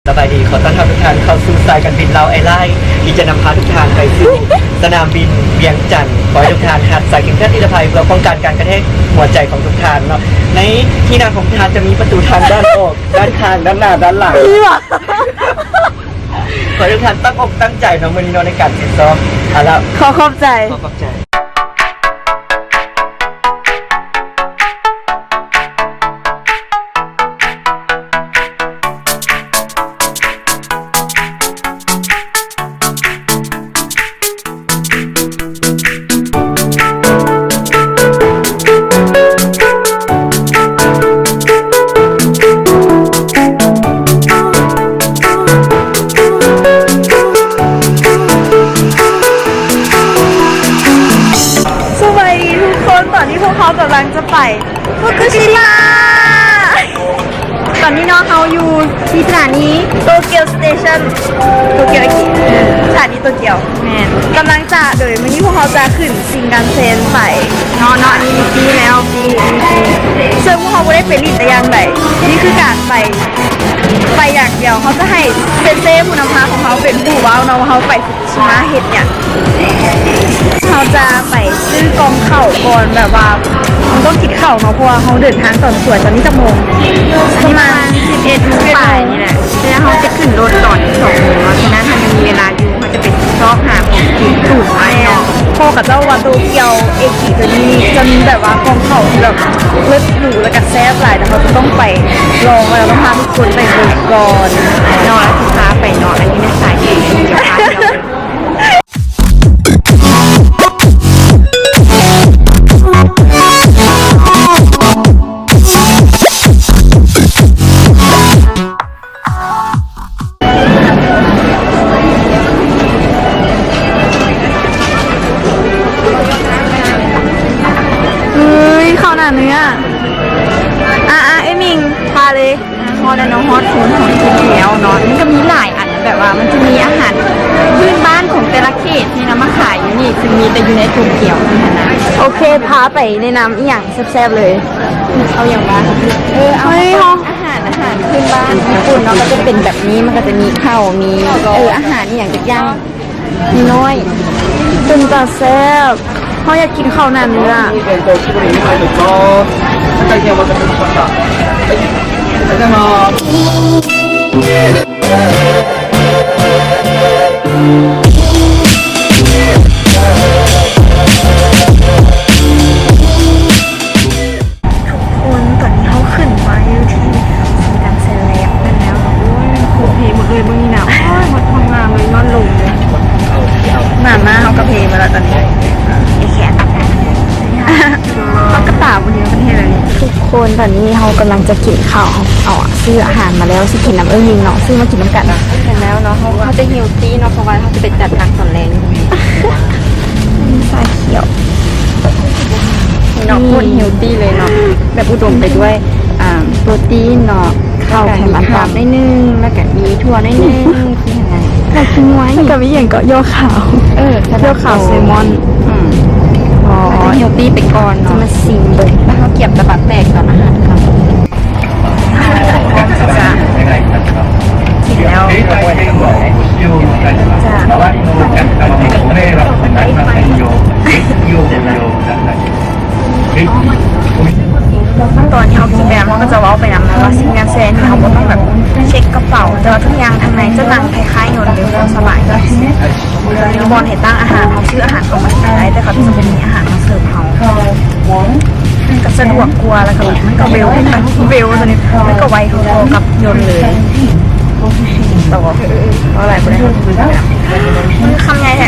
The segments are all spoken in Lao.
ສະບາຍດີ ຂໍຕ້ອນຮັບທຸກທ່ານເຂົ້າສູ່ສາຍການບິນລາວແອລາຍ ທີ່ຈະນຳພາທຸກທ່ານໄປສູ່ສະໜາມບິນວຽງຈັນ. ຂໍໃຫ້ທຸກທ່ານຮັດສາຍເຂັມຂັດນິລະໄພ ເພື່ອປ້ອງກັນການກະແທກຫົວໃຈຂອງທຸກທ່ານເນາະ. ໃນທີ່ນັ່ງຂອງທ່ານຈະມີປະຕູທາງດ້ານອອກ, ດ້ານຂ້າງ, ດ້ານໜ້າ, ດ້ານຫຼັງ. ຂໍໃຫ້ທຸກທ່ານຕັ້ງອົກຕັ້ງໃຈເນາະ ມື້ນີ້ເນາະ ໃນການຝຶກຊ້ອມ. ເອົາລະ ຂໍຂອບໃຈ ຂໍຂອບໃຈ. ສະບາຍດີທຸກຄົນ ຕອນນີ້ພວກເຮົາກຳລັງຈະໄປ ຟຸກຸຊິມະ. ຕອນນີ້ເນາະ ເຮົາຢູ່ທີ່ສະຖານີໂຕກຽວສະເຕຊັນ ໂຕກຽວເອກິ ເອີ ສະຖານີໂຕກຽວ. ແມ່ນ ກຳລັງຈະ ໂດຍມື້ນີ້ພວກເຮົາຈະຂຶ້ນຊິງຄັນເຊັນໄປເນາະ ເນາະ ອັນນີ້ມີປີ້ແລ້ວ ປີ້ ປີ້ ເຊິ່ງພວກເຮົາບໍ່ໄດ້ໄປຫຼິ້ນແຕ່ຢ່າງໃດ. ນີ້ຄືການໄປ ໄປຢ່າງດຽວ. ເຮົາຈະໃຫ້ເຊັນເຊຜູ້ນຳພາຂອງເຮົາເປັນຜູ້ເວົ້າເນາະ ວ່າເຮົາໄປ ຊິມາເຮັດຫຍັງ? ເຮົາຈະໄປຊື້ກ່ອງເຂົ້າກ່ອນ ແບບວ່າເຮົາຕ້ອງກິນເຂົ້າເນາະ ເພາະວ່າເຮົາເດີນທາງຕອນສວຍ. ຕອນນີ້ຈັກໂມງ? ປະມານສິບເອັດໂມງປາຍນີ້ແຫຼະ ແຕ່ເຮົາຈະຂຶ້ນລົດຕອນສອງໂມງເນາະ ສະນັ້ນເຮົາຍັງມີເວລາຢູ່ ເຮົາຈະໄປຊອກຫາຂອງກິນຕູນໄວ້ເນາະ. ເພາະເຂົາເຈົ້າວ່າໂຕກຽວເອກິໂຕນີ້ຈະມີແບບວ່າກ່ອງເຂົ້າທີ່ແບບເລີດຫຼູ ແລ້ວກະແຊບຫຼາຍ ແຕ່ເຮົາຈະຕ້ອງໄປລອງ ແລ້ວຕ້ອງພາທຸກຄົນໄປເບິ່ງກ່ອນເນາະ ແລ້ວຊິພາໄປເນາະ. ອັນນີ້ແມ່ນສາຍເອ ເອີຍ ເຂົ້າໜ້າເນື້ອ. ອ່າໆ ເອີຍມິງ ພາເລີຍ. ຮອດແລ້ວເນາະ ຮອດໂຊນຂອງກິນແລ້ວເນາະ. ມັນກະມີຫຼາຍອັນ ແບບວ່າມັນຈະມີອາຫານພື້ນບ້ານຂອງແຕ່ລະເຂດທີ່ນຳມາຂາຍຢູ່ນີ້ ຊຶ່ງມີແຕ່ຢູ່ໃນໂຕກຽວຫັ້ນນະ. ໂອເຄ ພາໄປແນະນຳອີ່ຫຍັງແຊບໆເລີຍ. ເອົາຫຍັງວະ? ເອີ ເອົາ ເຮີ້ຍ ເຮົາ ອາຫານ ອາຫານພື້ນບ້ານຍີ່ປຸ່ນເນາະ ກະຈະເປັນແບບນີ້ ມັນກະຈະມີເຂົ້າ ມີ ເອີ ອາຫານອີ່ຫຍັງຈັກຢ່າງ ນ້ອຍ ເປັນຕາແຊບ. ເຮົາຢາກກິນເຂົ້າໜ້າເນື້ອ. ທຸກຄົນ ຕອນນີ້ເຮົາຂຶ້ນມາຢູ່ທີ່ຊິງຄັນເຊັນແລ້ວ ແມ່ນແລ້ວເນາະ. ໂອ້ຍ ໂຄເພໝົດເລີຍມື້ນີ້ນະ. ໂອ້ຍ ໝົດຄວາມງາມເລີຍ ຍ້ອນລົມເລີຍ. ໜ້າໜ້າເຮົາກະເພໝົດແລ້ວຕອນນີ້ ໄອ້ແຂນ ປາກກະຕາບໍ່ດີ ມັນເຮັດແບບນີ້. ທຸກຄົນ ຕອນນີ້ເຮົາກຳລັງຈະກິນເຂົ້າ ເຮົາເອົາ ຊື້ອາຫານມາແລ້ວ ຊິກິນນຳເອີຍມິງເນາະ ຊື້ມາກິນນຳກັນ. ແມ່ນແລ້ວເນາະ ເຮົາ ເຮົາຈະເຮວຕີເນາະ ເພາະວ່າເຮົາຈະໄປຈັດໜັກຕອນແລງຢູ່. ຊາຂຽວ ນີ້ເນາະ ໂຄດເຮວຕີເລີຍເນາະ ແບບອຸດົມໄປດ້ວຍ ອ່າ ໂປຣຕີນເນາະ ເຂົ້າ ແລ້ວກະມີຂາບໜ້ອຍໜຶ່ງ ແລ້ວກະມີຖົ່ວໜ້ອຍໜຶ່ງ ຊີ້ຫັ້ນນະ. ແລ້ວກະມີຫຍັງເກາະ ຍໍ່ຂາວ ເອີ ຍໍ່ຂາວ ແຊລມອນ. ອືມ ອໍ ແລ້ວກະເຮວຕີໄປກ່ອນເນາະ ຈະມາຊິມເບິ່ງ ແລ້ວເຮົາກຽມຕະບະແຕກຕອນອາຫານຄ່ຳ. ຈະກິນແລ້ວ ຈະ ຕອນທີ່ເຮົາກິນແບບ ເຮົາກະຈະເວົ້າໄປນຳ ແບບວ່າຊິງຄັນເຊັນນີ້ ເຮົາບໍ່ຕ້ອງແບບເຊັກກະເປົາ ແຕ່ວ່າທຸກຢ່າງທາງໃນຈະນັ່ງຄ້າຍໆຍົນ ມີຄວາມສະບາຍ. ມີບ່ອນໃຫ້ຕັ້ງອາຫານ ເຮົາຊື້ອາຫານເຂົ້າມາກິນໄດ້ ແຕ່ເຂົາຈະບໍ່ມີອາຫານມາເສີບເຮົາ ມັນກະສະດວກກວ່າ ແລ້ວກະມັນກະເວວ ເວວໂຕນີ້ ມັນກະໄວພໍໆກັບຍົນເລີຍ. ຕໍ່ ເວົ້າຫຼາຍບໍ່ໄດ້ ມື້ຄຳໃຫຍ່ແທ້.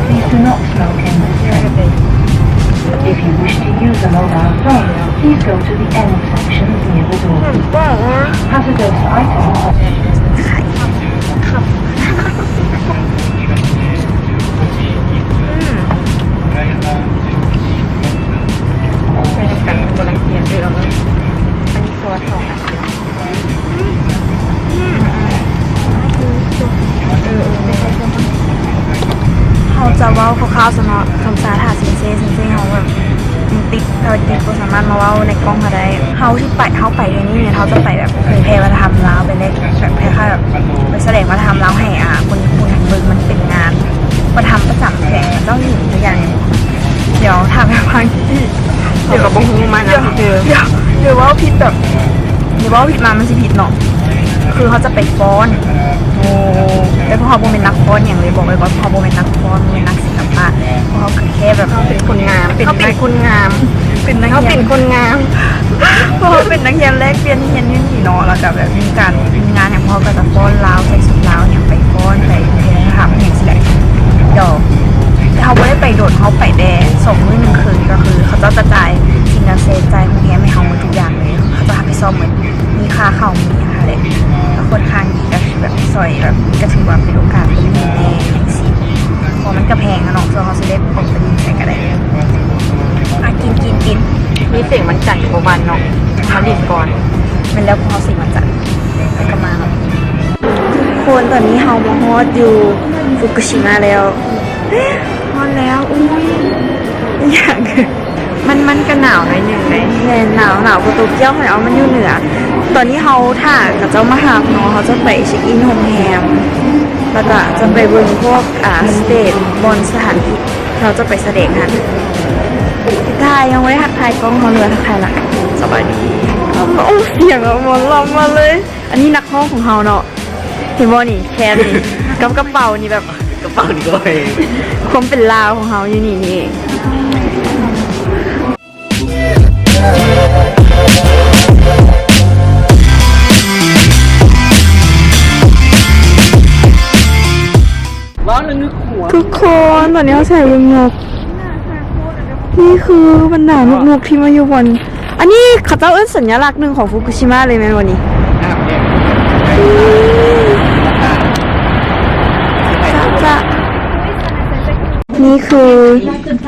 Please do not smoke in this train. If you wish to use a mobile phone, please go to the end sections near the door. Hazardous items. ອືມ ໄປນຳກັນ ບໍ່ລັງກຽດເດີ ເອົາເລີຍ. ອັນນີ້ຕົວສອງອັນ. ເຮົາຈະເວົ້າຄ່າວໆຊະເນາະ ຄຳສາຖ້າເຊັນເຊ ເຊັນເຊເຮົາແບບ ຕິດ ຖ້າຕິດບໍ່ສາມາດມາເວົ້າໃນກ້ອງເຮົາໄດ້. ເຮົາຊິໄປ ເຮົາໄປດຽວນີ້ ເຮົາຈະໄປແບບເຜີຍແຜ່ວັດທະນະທຳລາວ ໄປແລກ ແບບຄ້າຍໆແບບໄປສະແດງວັດທະນະທຳລາວໃຫ້ ອ່າ ຄົນ ຄົນເບິ່ງ. ມັນເປັນງານວັດທະນະທຳປະຈຳແຂວງເຈົ້າຫຍິງອີກຢ່າງ. ດຽວຖາມແມ່ພາງທີ່ ດຽວກໍບໍ່ຮູ້ມານຳ ດຽວ ດຽວ ດຽວເວົ້າຜິດແບບ ດຽວເວົ້າຜິດມາມັນຊິຜິດເນາະ. ຄືເຮົາຈະໄປຟ້ອນ ໂອ້ ແຕ່ພວກເຮົາບໍ່ແມ່ນນັກຟ້ອນຫຍັງເລີຍ ບອກໄວ້ກ່ອນ ພວກເຮົາບໍ່ແມ່ນນັກຟ້ອນ ບໍ່ແມ່ນນັກ ລະກະ ພວກເຮົາກໍແຄ່ແບບເປັນຄົນງາມ ເປັນ ເຮົາເປັນ ນັກ ຄົນງາມ ເປັນນັກຮຽນ ເຮົາເປັນຄົນງາມ ເພາະເຮົາເປັນນັກຮຽນແລກປ່ຽນຮຽນຢູ່ນີ້ເນາະ ລະກະແບບມີການ ມີງານຫຍັງ ພວກເຮົາກໍຈະຟ້ອນລາວ ໃສ່ຊຸດລາວຫຍັງ ໄປຟ້ອນ ໄປແສດງວັດທະນະທຳຫຍັງຊີ້ແຫຼະ. ດຽວ ແຕ່ເຮົາບໍ່ໄດ້ໄປດົນ ເຮົາໄປແຕ່ສອງມື້ໜຶ່ງຄືນ ກໍຄືເຂົາເຈົ້າຈະຈ່າຍຊິນນາເຊັນ ຈ່າຍໂຮງແຮມໃຫ້ເຮົາໝົດທຸກຢ່າງເລີຍ ເຂົາເຈົ້າຮັບຜິດຊອບໝົດ ມີຄ່າເຂົ້າ ມີຫຍັງຫັ້ນແຫຼະ ກໍຄ່ອນຂ້າງດີ ກໍຄືແບບຊ່ອຍແບບ ກໍຖືວ່າເປັນໂອກາດດີແດ່ຈັ່ງຊີ້ ເພາະມັນກໍແພງນະເນາະ ສ່ວນເຮົາຊິໄດ້ອອກໄປຫຼິ້ນໃສກໍໄດ້. ອາ ກິນ ກິນ ກິນ ມີເສງວັນຈັນບໍ່ວັນເນາະ ມາຫຼິ້ນກ່ອນ. ແມ່ນແລ້ວ ພວກເຮົາເສງວັນຈັນ ແລ້ວກໍມາເນາະ. ທຸກຄົນ ຕອນນີ້ເຮົາມາຮອດຢູ່ຟຸກຸຊິມະແລ້ວ ຮອດແລ້ວ. ອຸ້ຍ ອີຫຍັງ ມັນ ມັນກະໜາວໜ້ອຍໜຶ່ງເດ້. ແມ່ນ ໜາວ ໜາວກວ່າໂຕກຽວ ເພາະວ່າມັນຢູ່ເໜືອ. ຕອນນີ້ເຮົາຖ້າເຂົາເຈົ້າມາຮັບເນາະ ເຮົາຈະໄປເຊັກອິນໂຮງແຮມ ແລ້ວກະຈະໄປເບິ່ງພວກ ອ່າ ສະເຕດ ບ່ອນສະຖານທີ່ເຮົາຈະໄປສະແດງຫັ້ນ. ທັກທາຍ ຍັງບໍ່ໄດ້ທັກທາຍກ້ອງເຮົາເລີຍ. ທັກທາຍລະ ສະບາຍດີ. ໂອ້ ສຽງໝໍລຳມາເລີຍ. ອັນນີ້ນັກຮ້ອງຂອງເຮົາເນາະ ເຫັນບໍ່ນີ້ ແຄນນີ້ ກັບກະເປົານີ້ແບບ ກະເປົານີ້ກໍ ຄວາມເປັນລາວຂອງເຮົາຢູ່ນີ້ນີ້ເອງ. ທຸກຄົນ ຕອນນີ້ເຮົາຊິໄປເບິ່ງນົກ. ນີ້ຄືບັນດານົກໆທີ່ມາຢູ່ບ່ອນ ອັນນີ້ເຂົາເຈົ້າເອີ້ນສັນຍະລັກໜຶ່ງຂອງຟຸກຸຊິມະເລີຍແມ່ນບໍ່ນີ້? ຈະ ນີ້ຄື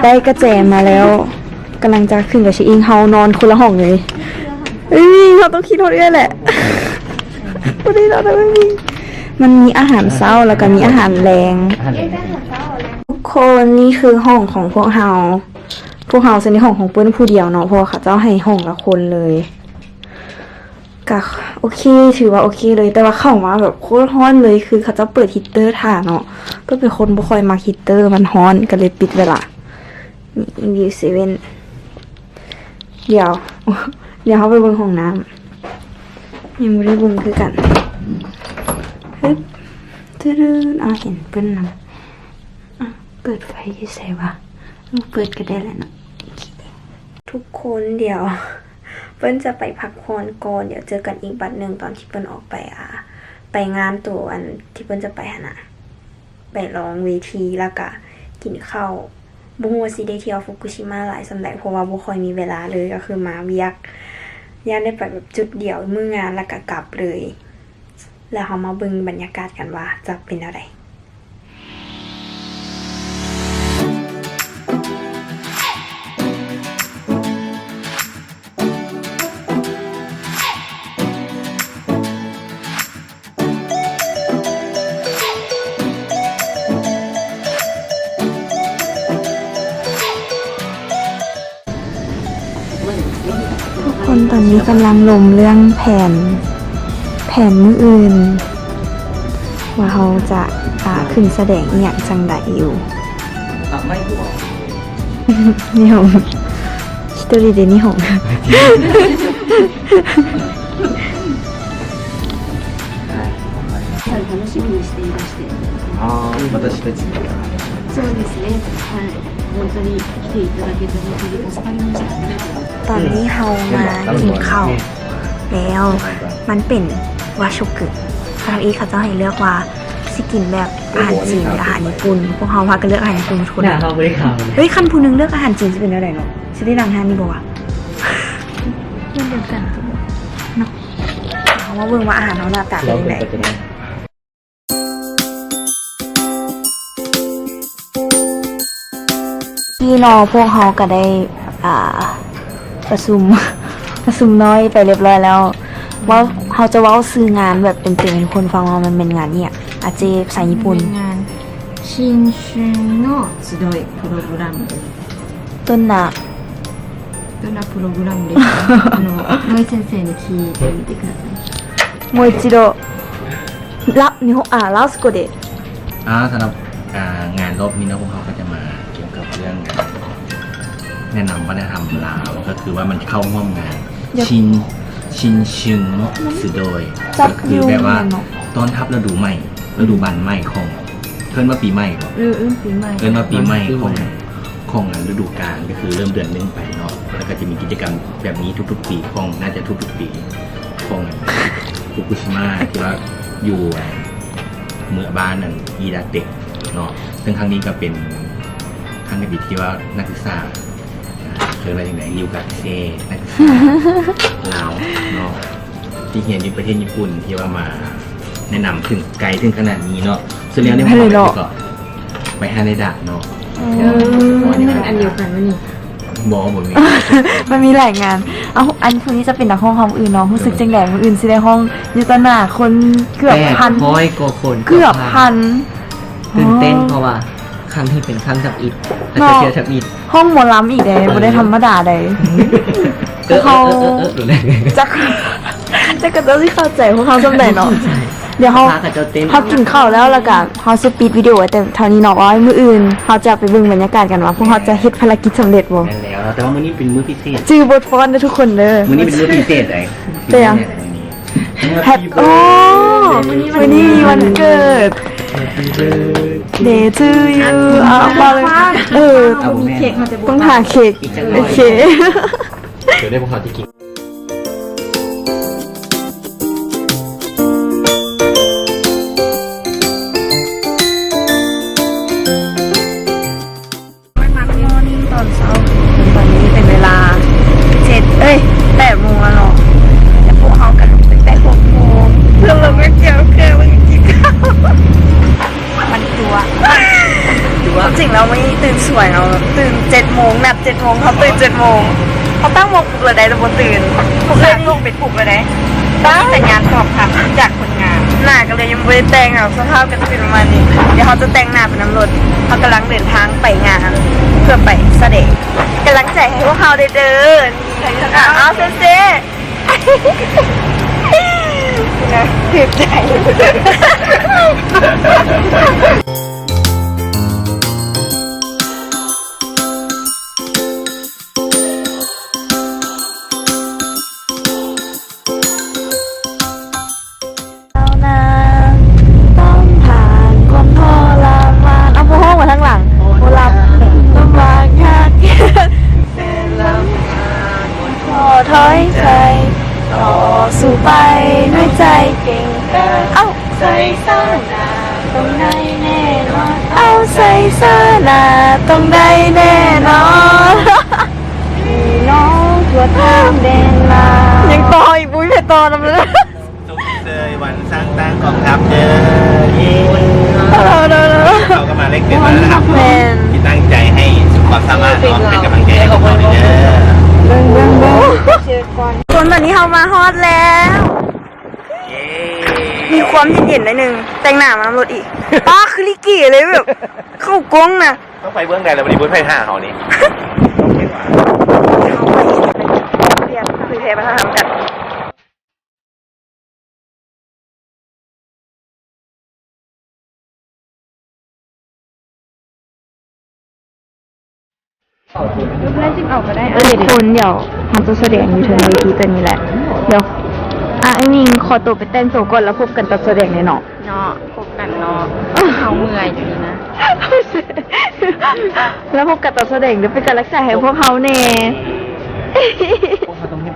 ໄດ້ກະແຈມາແລ້ວ ກຳລັງຈະຂຶ້ນໄປເຊັກອິນ. ເຮົານອນຄົນລະຫ້ອງເລີຍ. ເອີຍ ເຮົາຕ້ອງຄິດຮອດເອື້ອຍແຫຼະ. ບໍ່ໄດ້ນອນນຳເອື້ອຍ. ມັນມີອາຫານເຊົ້າ ແລ້ວກໍມີອາຫານແລງ. ທຸກຄົນ ນີ້ຄືຫ້ອງຂອງພວກເຮົາ. ພວກເຮົາຊິໄດ້ຫ້ອງຂອງເພິ່ນຜູ້ດຽວເນາະ ເພາະວ່າເຂົາເຈົ້າໃຫ້ຫ້ອງລະຄົນເລີຍ. ກະໂອເຄ ຖືວ່າໂອເຄເລີຍ ແຕ່ວ່າເຂົ້າມາແບບໂຄດຮ້ອນເລີຍ ຄືເຂົາເຈົ້າເປີດຮີດເຕີຖ້າເນາະ. ເປີ້ນເປັນຄົນບໍ່ຄ່ອຍມັກຮີດເຕີ ມັນຮ້ອນ ກະເລີຍປິດໄວ້ລະ. ນີ້ ວິວເຊເວັນ ດຽວ ດຽວເຮົາໄປເບິ່ງຫ້ອງນ້ຳ ຍັງບໍ່ໄດ້ເບິ່ງຄືກັນ. ຮຶບ ຕຶດ ອ້າວ ເຫັນເພິ່ນນຳ. ອ້າວ ເປີດໄຟຢູ່ໃສວະ? ເປີດກະໄດ້ແຫຼະເນາະ. ໂອເຄ ທຸກຄົນ ດຽວເພິ່ນຈະໄປພັກຜ່ອນກ່ອນ ດຽວເຈີກັນອີກບັດໜຶ່ງຕອນທີ່ເພິ່ນອອກໄປ ອ່າ ໄປງານໂຕອັນທີ່ເພິ່ນຈະໄປຫັ້ນນະ ໄປລອງເວທີ ແລ້ວກະກິນເຂົ້າ. ບໍ່ຮູ້ວ່າຊິໄດ້ທ່ຽວຟຸກຸຊິມະຫຼາຍສ່ຳໃດ ເພາະວ່າບໍ່ຄ່ອຍມີເວລາເລີຍ ກໍຄືມາວຽກ ຢ້ານໄດ້ໄປແບບຈຸດດຽວມື້ງານແລ້ວກະກັບເລີຍ. ແລ້ວເຮົາມາເບິ່ງບັນຍາກາດກັນວ່າຈະເປັນແນວໃດ. ທຸກຄົນຕອນນີ້ກຳລັງລົມເລື່ອງແຜນ ແຜນມື້ອື່ນ ວ່າເຮົາຈະ ອ່າ ຂຶ້ນສະແດງອີ່ຫຍັງຈັ່ງໃດຢູ່. ນີ້ ひとりでにほん 楽しみにしていまして。ああ、私たち。そうですね。はい。本当に来ていただけて本当に助かりました。 ຕອນນີ້ເຮົາມາກິນເຂົ້າແລ້ວ ມັນເປັນວາໂຊກຸ ທຳອິດເຂົາເຈົ້າໃຫ້ເລືອກວ່າຊິກິນແບບອາຫານຈີນ ຫຼື ອາຫານຍີ່ປຸ່ນ. ພວກເຮົາພາກັນເລືອກອາຫານຍີ່ປຸ່ນໝົດທຸກຄົນ. ເຮີ້ຍ ຄັນຜູ້ໜຶ່ງເລືອກອາຫານຈີນຊິເປັນແນວໃດເນາະ? ຊິໄດ້ນັ່ງຮ້ານນີ້ບໍ່ວະ? ເປັນດຽວກັນເນາະ. ເຮົາມາເບິ່ງວ່າອາຫານເຮົາໜ້າຕາເປັນຈັ່ງໃດ. ນີ້ເນາະ ພວກເຮົາກະໄດ້ ອ່າ ປະຊຸມ ປະຊຸມນ້ອຍໄປລຽບລ້ອຍແລ້ວ ເວົ້າ ເຮົາຈະເວົ້າຊື່ງານແບບເຕັມໆໃຫ້ທຸກຄົນຟັງວ່າມັນແມ່ນງານອີ່ຫຍັງ. ອາເຈ ພາສາຍີ່ປຸ່ນ ງານ 新春の集いプログラムです。 ຕົ້ນນະようなプログラムです。あの、野井先生に聞いてみてください。もう一度、ラ、日本、あ、ラオス語で。 ອ່າ ສຳລັບ ອ່າ ງານລອບນີ້ເນາະ ພວກເຮົາກໍຈະມາກ່ຽວກັບເລື່ອງ ອ່າ ແນະນຳວັດທະນະທຳລາວ ກໍຄືວ່າມັນເຂົ້າຮ່ວມງານ ຊິນ ຊິນຊຶງໂນ ສະໂດຍ ກໍຄືແບບວ່າຕ້ອນຮັບລະດູໃໝ່ ລະດູບ້ານໃໝ່ຂອງ ເອີ້ນວ່າປີໃໝ່ບໍ? ເອີ ເອີ້ນປີໃໝ່ ເອີ້ນວ່າປີໃໝ່ຂອງ ຂອງ ອ່າ ລະດູການ ກໍຄືເລີ່ມເດືອນໜຶ່ງໄປເນາະ ແລ້ວກໍຈະມີກິດຈະກຳແບບນີ້ທຸກໆປີຂອງ ໜ້າຈະທຸກໆປີຂອງ ອ່າ ຟຸກຸຊິມາ ທີ່ວ່າຢູ່ ອ່າ ເມືອງ ບ້ານ ອ່າ ອີດາເຕັະເນາະ ເຊິ່ງຄັ້ງນີ້ກໍເປັນຄັ້ງທຳອິດທີ່ວ່ານັກສຶກສາ ອ່າ ເອີ້ນວ່າຈັ່ງໃດ ລິວກາເຊ ນັກສຶກສາລາວເນາະ ທີ່ຮຽນຢູ່ປະເທດຍີ່ປຸ່ນ ທີ່ວ່າມາແນະນຳເຖິງໄກເຖິງຂະໜາດນີ້ເນາະ ສ່ວນແລ້ວນີ້ ແມ່ນເນາະ ໄປຫາໄດ້ດາເນາະ ເອີ ເອີ ມັນອັນດຽວກັນວະນີ້? ບໍ່ ບໍ່ມີ ມັນມີຫຼາຍງານ. ເອົ້າ ອັນຜູ້ນີ້ຈະເປັນນັກຮ້ອງເຮົາມື້ອື່ນເນາະ ຮູ້ສຶກຈັ່ງໃດ? ມື້ອື່ນຊິໄດ້ຮ້ອງຢູ່ຕໍ່ໜ້າຄົນເກືອບພັນ ແປດຮ້ອຍກວ່າຄົນ ເກືອບພັນ ຕື່ນເຕັ້ນ ເພາະວ່າຄັ້ງນີ້ເປັນຄັ້ງທຳອິດ ແລ້ວກໍເທື່ອທຳອິດ ຮ້ອງໝໍລຳອີກເດ້ ບໍ່ໄດ້ທຳມະດາໃດ. ເອີ ເອີ ເອີ ເອີ ຈັກ ຈັກເຂົາເຈົ້າຊິເຂົ້າໃຈພວກເຮົາສ່ຳໃດເນາະ. ດຽວເຮົາ ເຮົາກິນເຂົ້າແລ້ວ ແລ້ວກະເຮົາຊິປິດວິດີໂອໄວ້ແຕ່ເທົ່ານີ້ເນາະ ວ່າມື້ອື່ນເຮົາຈະໄປເບິ່ງບັນຍາກາດກັນວ່າພວກເຮົາຈະເຮັດພາລະກິດສຳເລັດບໍ່. ແມ່ນແລ້ວ ແຕ່ວ່າມື້ນີ້ເປັນມື້ພິເສດ ຈື່ບົດຟ້ອນເດີທຸກຄົນເດີ ມື້ນີ້ເປັນມື້ພິເສດໃດ. ເປັນຫຍັງ? ແຮັບ ໂອ້ ມື້ນີ້ວັນເກີດ Day to you ເອົາ ເອົາ ເອີ ຕ້ອງຫາເຄັກ ໂອເຄ ດຽວໄດ້ພວກເຮົາຈະກິນ Good morning ຕອນເຊົ້າ ຕອນນີ້ເປັນເວລາເຈັດ ເອີຍ ແປດໂມງແລ້ວເນາະ ແຕ່ພວກເຮົາກໍລຸກຕັ້ງແຕ່ຫົກໂມງ ແລ້ວເຮົາກໍກ່ຽວເຄື່ອງ ແລ້ວກໍກິນເຂົ້າ ມັນຕົວະ ຕົວະ ຄວາມຈິງແລ້ວມື້ນີ້ຕື່ນສວຍເນາະ ຕື່ນເຈັດໂມງ ນັດເຈັດໂມງ ເຮົາຕື່ນເຈັດໂມງ ເຮົາຕັ້ງໂມງ ແລ້ວໄດ້ ແລ້ວບໍ່ຕື່ນ ຜູ້ຂ້າງສົ່ງໄປປຸກແລ້ວເດ້ ບໍ່ມີສັນຍານຕອບຮັບຈາກຄົນງານ ໜ້າກໍເລີຍຍັງບໍ່ໄດ້ແຕ່ງ ເອົາ ສະພາບກໍຈະເປັນປະມານນີ້ ດຽວເຮົາຈະແຕ່ງໜ້າໄປນຳລົດ ເຮົາກຳລັງເດີນທາງໄປງານ ເພື່ອໄປສະແດງ ກຳລັງໃຈໃຫ້ພວກເຮົາແດ່ເດີ ເອົາ ເຊ ເຊ ນະ ຖືກໃຈ. ເຈົ້ານາງຕ້ອງຜ່ານຄວາມທໍລະມານ ເອົາ ບໍ່ຮ້ອງມາທາງຫຼັງ ບໍ່ຮັບ ລຳບາກຍາກເຢັນ ເປັນລຳບາກ ບໍ່ຖອຍໃຈ ຕໍ່ສູ້ໄປດ້ວຍໃຈເກັ່ງກ້າ ເອົ້າ ໃສ່ຊາວໜ້າຕ້ອງໄດ້ແນ່ນອນ ເອົ້າ ໃສ່ຊາວໜ້າຕ້ອງໄດ້ແນ່ນອນ ນ້ອງທົ່ວທາງແດນລາວ ຍັງຕໍ່ອີກ ບໍ່ມີໃຜຕໍ່ນຳເລີຍ. ສຸກເຊີຍວັນສ້າງຕັ້ງກອງທັບເດີ ເຢ້ ເຮົາກໍມາແລກປ່ຽນວັດທະນະທຳ ແມ່ນ ທີ່ຕັ້ງໃຈໃຫ້ສຸດຄວາມສາມາດເນາະ ເປັນກຳລັງໃຈໃຫ້ພວກເຮົາເດີ ເບິ່ງ ເບິ່ງ ເບິ່ງ ຄົນ ບັດນີ້ເຮົາມາຮອດແລ້ວ ເຢ້ ມີຄວາມເຢັນໆ ໜ້ອຍໜຶ່ງ ແຕ່ງໜ້າມານຳລົດອີກ ປ້າ ຄືລິເກເລີຍ ແບບເຂົ້າກ້ອງນະ ຕ້ອງໄປເບື້ອງໃດລະບັດນີ້ ບໍ່ໄປຫາເຮົານີ້ ຕ້ອງເຫັນວ່າ ເຮົາໄປເຮັດວຽກເຜີຍແຜ່ວັດທະນະທຳກັນ. ທຸກຄົນ ດຽວເຮົາຈະສະແດງຢູ່ເທິງເວທີຕົວນີ້ແຫຼະ ດຽວ ອ່າ ອ້າຍມິງຂໍໂຕໄປແຕ່ງໂຕກ່ອນ ແລ້ວພົບກັນຕອນສະແດງເລີຍເນາະ ເນາະ ພົບກັນເນາະ ເຮົາເມື່ອຍຢູ່ນີ້ນະ ແລ້ວພົບກັນຕອນສະແດງເດີ ເປັນກຳລັງໃຈໃຫ້ພວກເຮົາແດ່ ພວກເຮົາຕ້ອງເຮັດ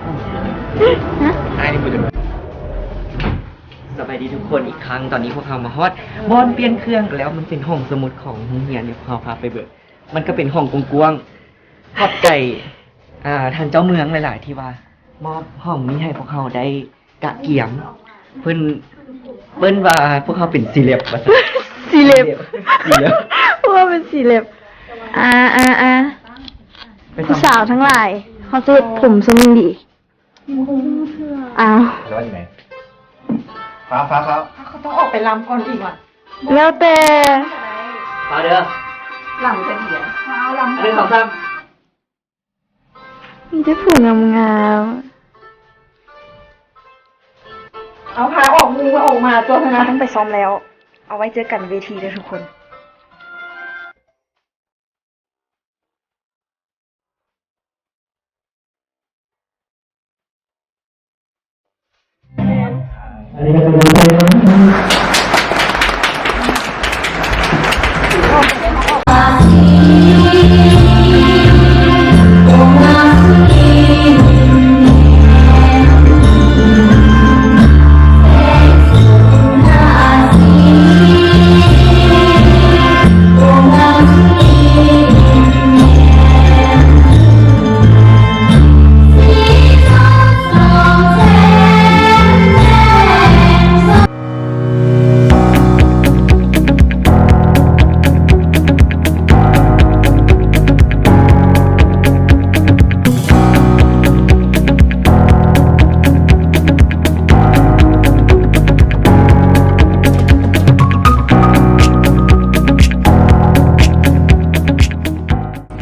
ສະບາຍດີທຸກຄົນອີກຄັ້ງ ຕອນນີ້ພວກເຮົາມາຮອດບ່ອນປ່ຽນເຄື່ອງແລ້ວ ມັນເປັນຫ້ອງສະໝຸດຂອງໂຮງຮຽນ ດຽວພວກເຮົາພາໄປເບິ່ງ ມັນກໍເປັນຫ້ອງກວ້າງໆ ຂອບໃຈ ອ່າ ທ່ານເຈົ້າເມືອງຫຼາຍໆ ທີ່ວ່າມອບຫ້ອງນີ້ໃຫ້ພວກເຮົາໄດ້ກະກຽມ ເພິ່ນ ເອີ້ນວ່າພວກເຮົາເປັນເຊເລັບວ່າຊັ້ນ ເຊເລັບ ເຊເລັບ ພວກເຮົາເປັນເຊເລັບ ອ່າ ອ່າ ອ່າ ຜູ້ສາວທັງຫຼາຍ ເຮົາຈະເຮັດຜົມຊົງນີ້ດີ ອ້າວ ແລ້ວວ່າຈັ່ງໃດ ຟ້າວ ຟ້າວ ຟ້າວ ເຂົາຕ້ອງອອກໄປລຳກ່ອນອີກຫວາ ແລ້ວແຕ່ ຟ້າວເດີ ຫຼັງຈະເດຍ ຟ້າວລຳ ໜຶ່ງ ສອງ ສາມ. ມີແຕ່ຜູ້ງາມໆ. ເອົາ ພາອອກ ມຶງອອກມາຕົວະນະ. ຕ້ອງໄປຊ້ອມແລ້ວ. ເອົາໄວ້ເຈີກັນເວທີເດີທຸກຄົນ.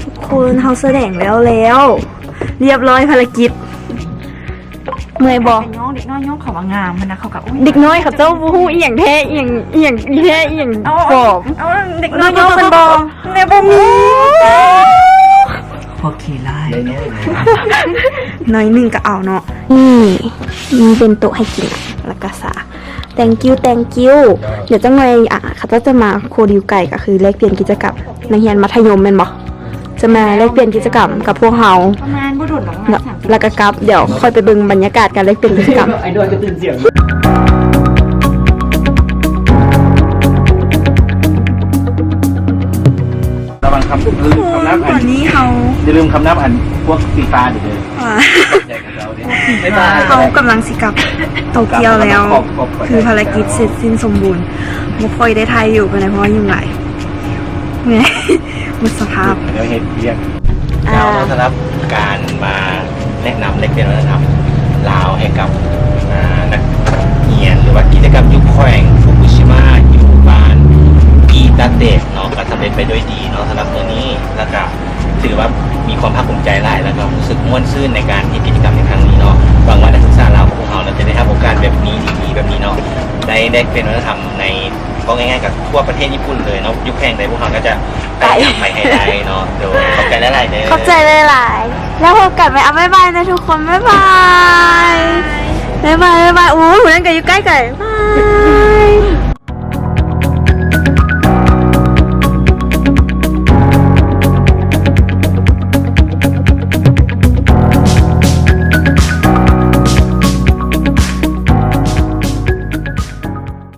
ທຸກຄົນ ເຮົາສະແດງແລ້ວແລ້ວ ລຽບຮ້ອຍພາລະກິດ. ເມື່ອຍບໍ່? ໄປຍ້ອງເດັກນ້ອຍຍ້ອງເຂົາວ່າງາມຫັ້ນນະ ເຂົາກໍ ອຸ້ຍ ເດັກນ້ອຍເຂົາເຈົ້າບໍ່ຮູ້ອີ່ຫຍັງແທ້ ອີ່ຫຍັງ ອີ່ຫຍງອີແທ້ ອີ່ຫຍັງ ເອົາ ປອມ ເອົາເດັກນ້ອຍຍ້ອງເພິ່ນບໍ່ ແມ່ບໍ່ມີ ພວກຂີ້ລ້າຍ ໜ້ອຍໜຶ່ງກໍເອົາເນາະ. ນີ້ ມີເບັນໂຕະໃຫ້ກິນ ແລ້ວກໍຊາ. Thank you thank you. ດຽວຈັກໜ່ອຍ ອາ ເຂົາເຈົ້າຈະມາໂຄດິວໄກ່ ກໍຄືແລກປ່ຽນກິດຈະກຳ ນັກຮຽນມັດທະຍົມແມ່ນບໍ່? ຈະມາແລກປ່ຽນກິດຈະກຳກັບພວກເຮົາ ປະມານບໍ່ດົນດອກ ແລ້ວກໍກັບ. ດຽວຄ່ອຍໄປເບິ່ງບັນຍາກາດການແລກປ່ຽນກິດຈະກຳ. ໄອ້ດອຍຈະຕື່ນສຽງ. ລະວັງຄຳ ຢ່າລືມຄຳນັບ ຕອນນີ້ເຮົາ ຢ່າລືມຄຳນັບອັນພວກສີຟ້ານີ້ເດີ. ບາຍບາຍ. ເຮົາກຳລັງຊິກັບໂຕກຽວແລ້ວ ຄືພາລະກິດເສັດສິ້ນສົມບູນ. ບໍ່ຄ່ອຍໄດ້ຖ່າຍວິວປານໃດ ເພາະວ່າຍຸງຫຼາຍ ເມື່ອຍ ໝົດສະພາບ ແນວເຮັດວຽກ. ອ່າ ເຈົ້າ ສຳລັບການມາແນະນຳແລກປ່ຽນວັດທະນະທຳລາວໃຫ້ກັບ ອ່າ ນັກຮຽນ ຫຼືວ່າກິດຈະກຳຢູ່ແຂວງຟຸຄຸຊິມາ ຢູ່ບ້ານອີຕາເຕະເນາະ ກໍສຳເລັດໄປດ້ວຍດີເນາະ ສຳລັບມື້ນີ້. ແລ້ວກໍ ຖືວ່າມີຄວາມພາກພູມໃຈຫຼາຍ ແລ້ວກໍຮູ້ສຶກມ່ວນຊື່ນໃນການເຮັດກິດຈະກຳໃນຄັ້ງນີ້ເນາະ. ຫວັງວ່ານັກສຶກສາລາວຂອງພວກເຮົາເນາະ ຈະໄດ້ຮັບໂອກາດແບບນີ້ ດີໆ ແບບນີ້ເນາະ ໄດ້ແລກປ່ຽນວັດທະນະທຳໃນ ເວົ້າງ່າຍໆ ກໍທົ່ວປະເທດຍີ່ປຸ່ນເລີຍເນາະ. ຢູ່ແຂວງໃດພວກເຮົາກໍຈະໄປ ໄປ ໄປໃຫ້ໄດ້ເນາະ. ໂດຍ ຂອບໃຈຫຼາຍໆເດີ ຂອບໃຈຫຼາຍໆ ແລ້ວພົບກັນໃໝ່. ເອົາ ບາຍບາຍນະທຸກຄົນ ບາຍບາຍ ບາຍບາຍ ບາຍບາຍ. ໂອ້ຍ ຜູ້ນັ້ນກໍຢູ່ໃກ້ໄກ ບາຍ.